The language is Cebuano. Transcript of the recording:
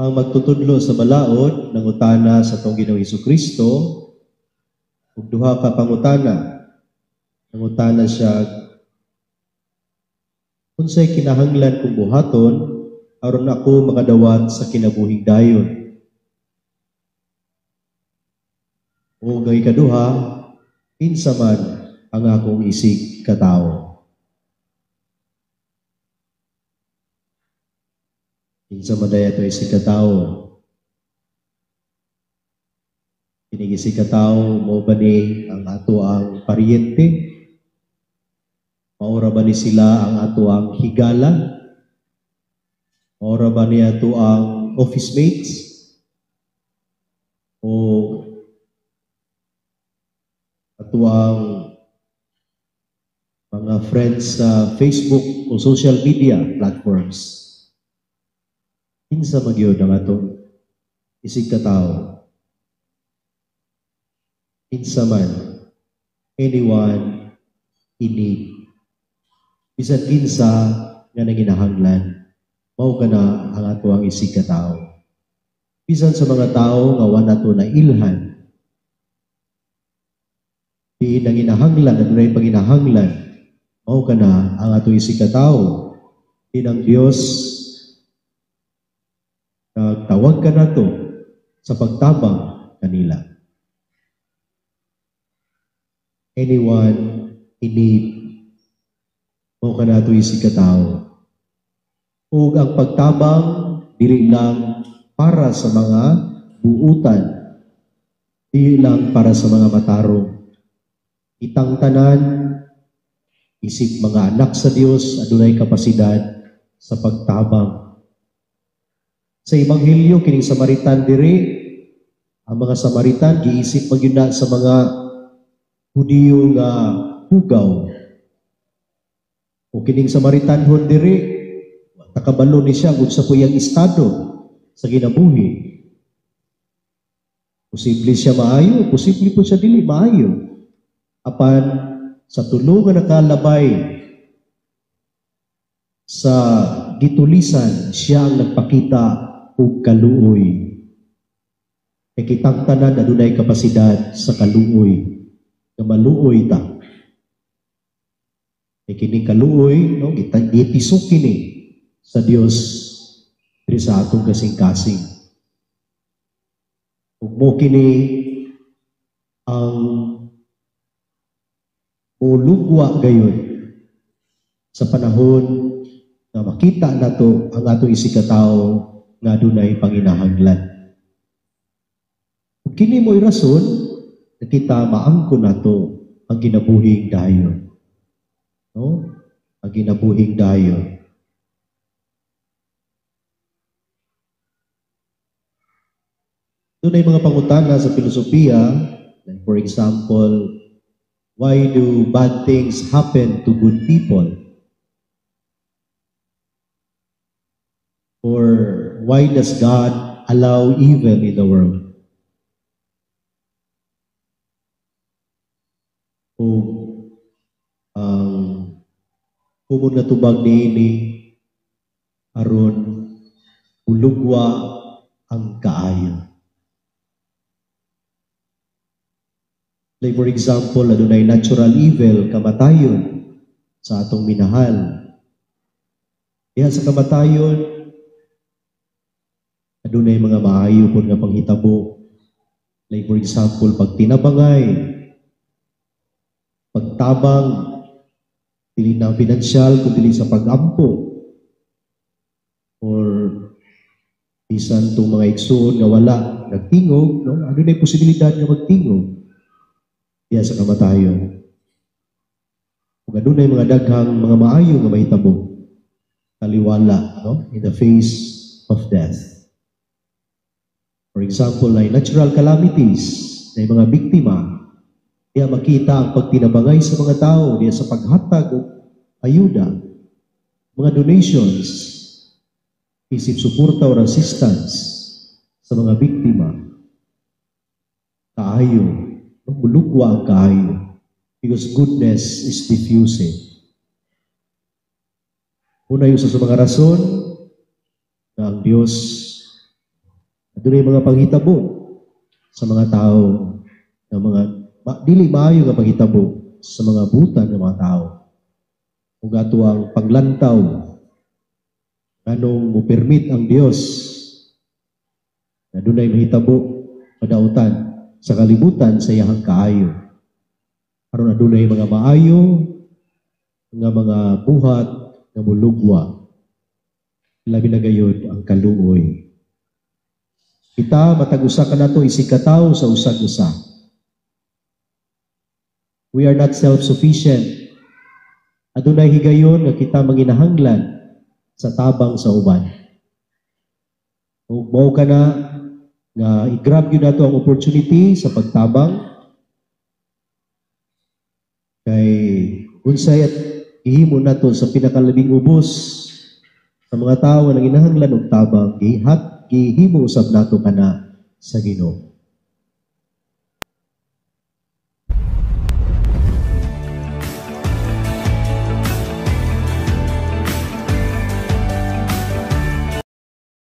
Ang magtutudlo sa balaod nangutana sa atong Ginoong Kristo ug duha ka pangutana. Nangutana siya, "Unsay kinahanglan kong buhaton aron ako makadawat sa kinabuhing dayon?" O ang ikaduha, "Kinsa man ang akong isig katawo?" Kinsa man diay ato isig katawo? Kining isig katawo, mao ba ni ang ato ang paryente? Maura ba ni sila ang ato ang higala? Maura ba ni ato ang office mates? O ato ang mga friends sa Facebook o social media platforms? Kinsa magyud ang atong isig katawo? Kinsa man, anyone in need. Bisan kinsa nga nanginahanglan, mao kana ang ato ang isig katawo. Bisan sa mga tao nga wa nato na ilhan, di nanginahanglan, adunay panginahanglan, mao kana ang ato isig katawo. Di ang Dios nagtawag ka nato sa pagtabang kanila. Anyone in need, mao ka nato isig katawo. Ug ang pagtabang dili lang para sa mga buutan, dili lang para sa mga matarong. Itang tanan, isip mga anak sa Dios, adunay kapasidad sa pagtabang. Sa Ebanghelyo, kining Samaritan diri, ang mga Samaritan giisip magyud na sa mga Hudiyo nga hugaw. O kining Samaritanhon diri, nakabalo ni siya kung sa puyang estado sa kinabuhi. Posible siya maayo, posible po siya dili maayo. Apan sa tulo nga nakalabay sa gitulisan, siya ang nagpakita og kaluoy. Kay kitang tanan adunay kapasidad sa kaluoy, nga maluoy ta. Kay kining kaluoy, no, gitisok kini sa Dios diri sa atong kasing-kasing. Ug mo kini ang molugwa gayon sa panahon nga makita nato ang atong isig katawo nga adunay panginahanglan. Ug kini mo'y rason na kita maangkon nato ang kinabuhing dayon. No? Ang kinabuhing dayon. Doon ay mga pangutana sa filosofiya, like for example, why do bad things happen to good people? Or why does God allow evil in the world? O ang kumon nga tubag niini aron mulugwa ang kaayo. Like for example, adunay natural evil, kamatayon sa atong minahal. Diha sa kamatayon, adunay mga maayo pud nga panghitabo. Like for example, pagtinabangay, pagtabang, dili na pinansyal, kundi sa pag-ampo, or bisan tong mga igsoon nga wala nagtingog, no? Adunay posibilidad nga magtingog diha sa kamatayon. Ug adunay mga daghang mga maayo nga mahitabo taliwala, no, in the face of death. For example, like natural calamities, na mga biktima, diha makita ang pagtinabangay sa mga tao, diha sa paghatag og ayuda, mga donations, isip suporta or assistance sa mga biktima. Kaayo, mulugwa ang kaayo, because goodness is diffusing. Una yung sa mga rason na ang Diyos Adunay mga panghitabo sa mga tao nga mga dili maayo nga panghitabo sa mga butan ng mga tao. Ug ato ang panglantaw nganong mo-permit ang Dios na dunay mahitabo padautan sa kalibutan sa iyahang kaayo, aron adunay mga maayo nga mga buhat nga mulugwa, labi na gayud ang kaluoy. Kita, matag usa kanato, isig katawo sa usag usa. We are not self-sufficient. Adunay higayon nga kita manginahanglan sa tabang sa uban. Ug mao kana nga i-grab gyud nato ang opportunity sa pagtabang, kay unsay at gihimo nato sa pinakalabing ubos sa mga tawo nga nanginahanglan og tabang, gihat gihimo usab nato kana sa Ginoo.